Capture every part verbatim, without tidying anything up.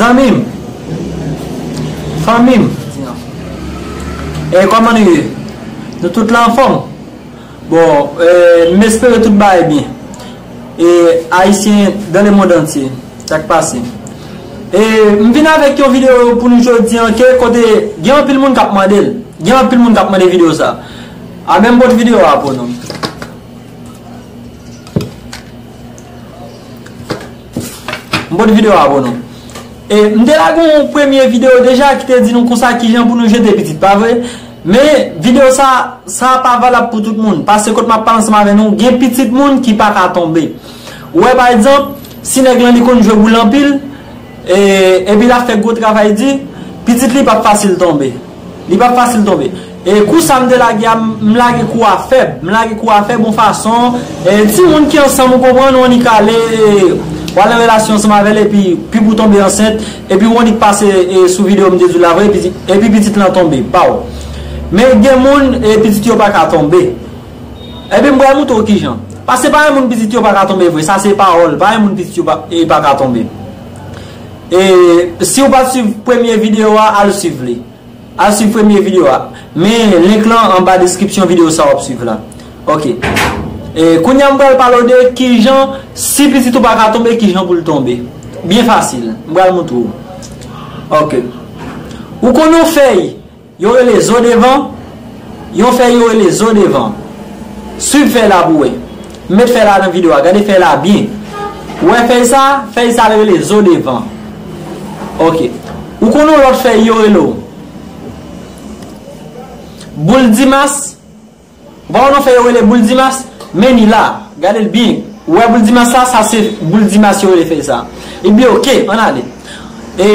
Zanmi m, fanmi m, e kòman nou ye? Nou tout la anfòm? Bon, e, m espere tout bagay byen. E, Ayisyen dans le monde entier, sa k pase? E, m vin avèk yon videyo pou nou jodi an ke kote gen anpil moun k ap mande l. Gen anpil moun k ap mande videyo sa. A, men m pote videyo a pou nou. M pote videyo a pou nou. E, m te lage yon premye videyo deja ki te di nou konsa kijan pou nou jete pitit, pa vre? Men videyo sa, sa pa valab pou tout moun. Paske kote m ap pale ansanm avè nou, gen pitit moun ki pa ka tonbe. Ou wè, pa egzanp, si nèg lan li konn jwe boul anpil, e, epi l ap fè gwo travay di, pitit li p ap fasil tonbe. Li p ap fasil tonbe. E kou sa m te lage a, m, m lage kou a fèb. M lage kou a fèb yon fason. E, timoun ki ansanm, ou konprann, ou annik ale, e, w al nan relasyon ansanm avè l, epi, epi pou tonbe ansent, epi ou annik pase, e, sou videyo m te di w la vre, epi, epi pitit lan tonbe, paw. Men gen moun, e, pitit yo pa ka tonbe. Ebyen, m pral montre w kijan. Paske pa gen moun pitit yo pa ka tonbe vre, sa se pawòl, pa gen moun pitit yo pa, e, pa ka tonbe. E, si w pa t swiv premye videyo a, al swiv li. Al swiv premye videyo a. Men link lan anba deskripsyon videyo sa w ap swiv la. Ok. E, kounye a m pral pale w de kijan, si pitit ou pa ka tonbe, kijan pou l tonbe. Byen fasil. M pral montre w. Ok. Ou konn yon fèy, yo rele zo devan? Yon fèy yo rele zo devan. Swiv fèy la pou w wè. M met fèy la nan videyo a. Gade fèy la byen. Ou wè fèy sa? Fèy sa rele zo devan. Ok. Ou konn yon lòt fèy yo rele w boul dimas? Ou pa wè yon fèy yo rele boul dimas? Men ni la. Gade l byen. Ou wè boul dimas la? Sa se boul dimas yo rele fèy sa. Ebyen, ok, ann ale. E,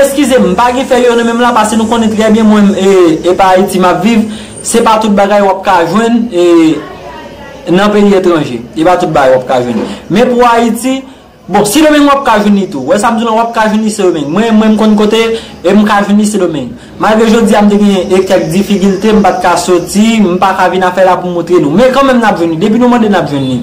eskize m, m pa gen fèy yo nan men m la, paske nou konnen trè byen, mwen, e, e pa Ayiti m ap viv. Se pa tout bagay w ap ka jwenn, e, nan peyi etranje. E pa tout bagay w ap ka jwenn. Men pou Ayiti, bon, Sendomeng w ap ka jwenn li tou. Wè sa m di w lan, w ap ka jwenn li Sendomeng. Mwen, mwen, m konn kote, e m ka jwenn li Sendomeng. Malgre jodi a m te gen, e, kèk difikilte, m pa t ka soti, m pa ka vin a fèy la pou m montre nou. Men kanmenm n ap jwenn li. Depi nou mande, n ap jwenn li.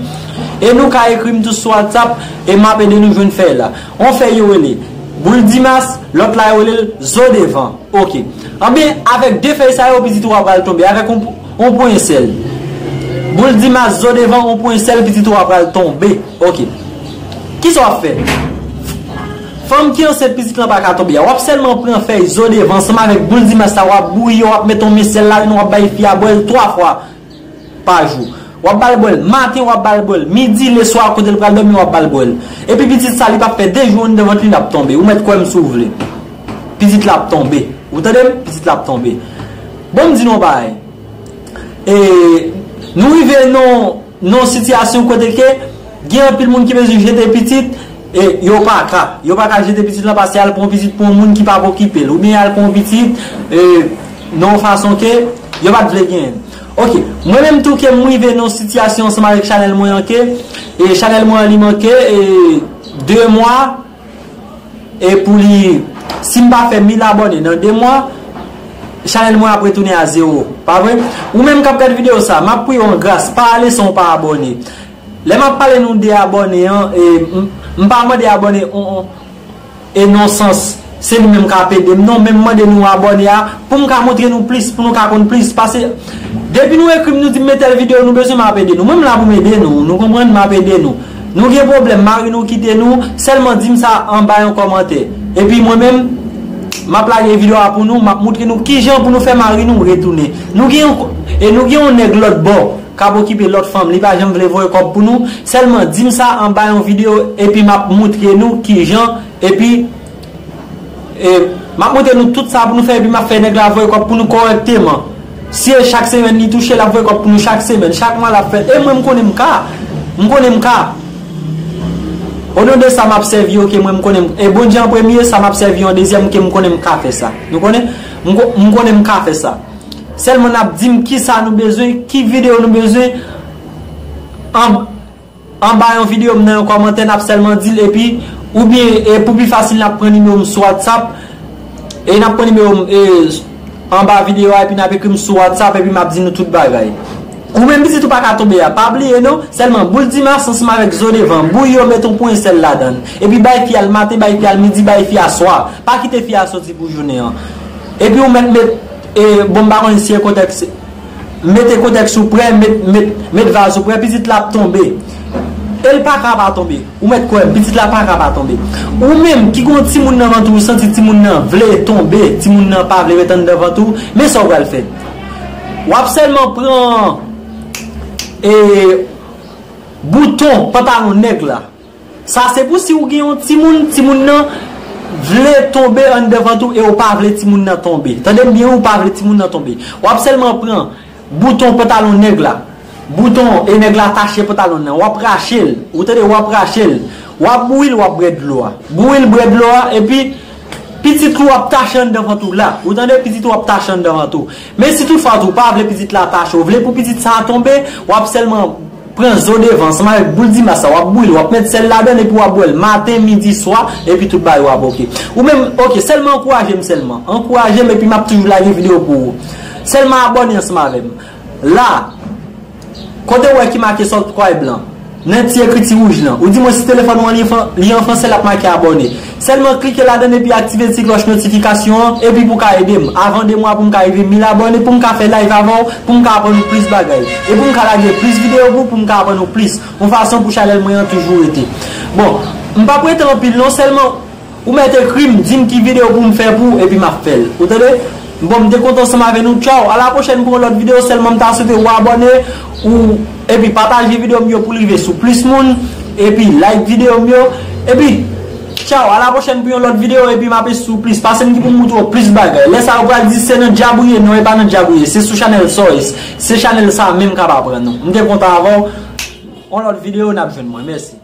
E nou ka ekri m tou sou WhatsApp, e m ap ede nou jwenn fèy la. On fèy yo rele boul dimas, lòt la yo rele l zo devan. Ok. Anben, avèk de fèy sa yo, pitit ou a pral tonbe. Avèk on, on pwen sèl. Boul dimas, zo devan, on pwen sèl, pitit ou a pral tonbe. Ok. Kisa w ap fè? Fanm ki ansent, pitit lan pa ka tonbe a. W ap sèlman pran fèy zo devan ansanm avèk boul dimas la, w ap bouyi yo, w ap met on men sèl ladan l, w ap bay fi a bwè l twa fwa pa jou. W ap ba l bwè l maten, w ap ba l bwè l midi, leswa, kote l pral dòmi, w ap ba l bwè l. Epi pitit sa, li p ap fè de jou anndan vant li, l ap tonbe. Ou mèt kwè m si w vle. Pitit la ap tonbe. Ou tande m? Pitit la ap tonbe. Bon, m di nou yon bagay. E, nou rive nan, nan yon sitiyasyon kote ke gen anpil moun ki bezwen jete pitit, e yo pa ka. Yo pa ka jete pitit lan paske y al pran pitit pou yon moun ki p ap okipe l. Oubyen y al pran pitit, e, nan yon fason ke yo pa t vle genyen. Ok, mwen menm tou ke m rive nan yon sitiyasyon ansanm avèk chanèl mwen an ke, e chanèl mwen an li manke, e, de mwa, e pou li, si m pa fè mil abòne nan de mwa, chanèl mwen ap retounen a zewo. Pa vre? Ou menm k ap gad videyo sa, m ap priye w an gras, pa ale san w pa abòne. Lè m ap pale nou de abòne an, e, m, m pa mande abòne on, on, e nan sans, se li menm k ap ede m, non, men m mande nou abòne a, pou m ka montre nou plis, pou nou ka konn plis. Paske, depi nou ekri m, nou di m, "Men tèl videyo nou bezwen," m ap ede nou. Mwen, m la pou m ede nou, nou konprann, m ap ede nou. Nou gen pwoblèm, mari nou kite nou, sèlman di m sa anba yon kòmantè. Epi mwen menm, m ap lage videyo a pou nou, m ap montre nou kijan pou nou fè mari nou retounen. Nou gen yon, e nou gen yon nèg lòt bò k ap okipe lòt fanm, li pa janm vle voye kòb pou nou. Sèlman di m sa anba yon videyo, epi m ap montre nou kijan, epi, e, m ap montre nou tout sa pou nou fè, epi m ap fè nèg la voye kòb pou nou kòrèkteman. Si e chak semèn li touche, l ap voye kòb pou nou chak semèn, chak mwa l ap fè. E mwen, m konnen m ka. M konnen m ka. O non de sa m ap sèvi, ok, mwen, m konnen m, e Bondye an premye, sa m ap sèvi an dezyèm, ke m konnen m ka fè sa. Nou konnen? M ko-, m konnen m ka fè sa. Sèlman n ap di m kisa nou bezwen, ki videyo nou bezwen. An, anba yon videyo m nan yon kòmantè, n ap sèlman di l, epi, oubyen, e pou pi fasil, n ap pran nimewo m sou WhatsApp, e n ap pran nimewo m, e, anba videyo a, epi n ap ekri m sou WhatsApp, epi m ap di nou tout bagay. Ou menm pitit ou pa ka tonbe a, pa bliye non. Sèlman boul dimas ansanm avèk zo devan, bouyi yo, met yon ponyen sèl ladan l. Epi bay fi a l maten, bay fi a l midi, bay fi a swa. Pa kite fi a soti pou jounen an. Epi ou mèt met, e, bon, m pa konn si e kontèks, mete kontèks ou prè, met, met, met vaz ou prè, pitit la ap tonbe. E l pa ka pa tonbe. Ou mèt kwè m, pitit la pa ka pa tonbe. Ou menm ki gon timoun nan vant ou, ou santi timoun nan vle tonbe, timoun nan pa vle ret anndan vant ou, men sa w pral fè. W ap sèlman pran, e, bouton pantalon nèg la. Sa se pou si w gen yon timoun, timoun nan vle tonbe anndan vant ou e w pa vle timoun nan tonbe. Tande m byen, ou pa vle timoun nan tonbe. W ap sèlman pran bouton pantalon nèg la. Bouton e nèg la tache pantalon nan. W ap rache l. Ou tande, w ap rache l. W ap bouyi l, w ap bwè dlo a. Bouyi l, bwè dlo a, epi pitit ou ap tache anndan vant ou la. Ou tande, pitit ou ap tache anndan vant ou. Men si toutfwa tou, ou pa vle pitit la tache, ou vle pou pitit sa a tonbe, w ap sèlman pran zo devan ansanm avèk boul dimas sa, w ap bouyi l, w ap met sèl ladan l epi w ap bwè l maten, midi, swa, epi tout bagay w ap oke. Ou menm, oke, sèlman ankouraje m sèlman. Ankouraje m epi m ap toujou lage videyo pou ou. Sèlman abòne ansanm avè m. La, kote w wè ki make subscribe lan, nan ti ekriti wouj lan, ou di mwen si telefòn ou an li an fran-, li an fransè, l ap make abòne. Sèlman klike ladan l epi aktive ti klòch notifikasyon an, epi pou w ka ede m. Avan de mwa pou m ka rive mil abòne, pou m ka fè live avè w, pou m ka aprann ou plis bagay. E pou m ka lage plis videyo pou, pou m ka aprann ou plis. Yon fason pou chanèl mwen an toujou rete. Bon, m p ap rete anpil non, sèlman ou mèt ekri m, di m ki videyo pou m fè pou ou, epi m ap fè l. Ou tande? Bon, m te kontan ansanm avè nou. Tchaw, a la pwochèn pou yon lòt videyo, sèlman m ta swete ou abòne, ou, epi pataje videyo m yo pou l rive sou plis moun, epi like videyo m yo, epi tchaw, a la pwochèn pou yon lòt videyo, epi m ap esou plis, pase m ki pou m moutre w plis bagay. Lè sa yo pral di se nan dyab ou ye, non, e pa nan dyab ou ye, se sou chanèl Soyce, se chanèl sa menm k ap aprann ou. M te kontan avè w, yon lòt videyo n ap jwenn mwen, mèsi.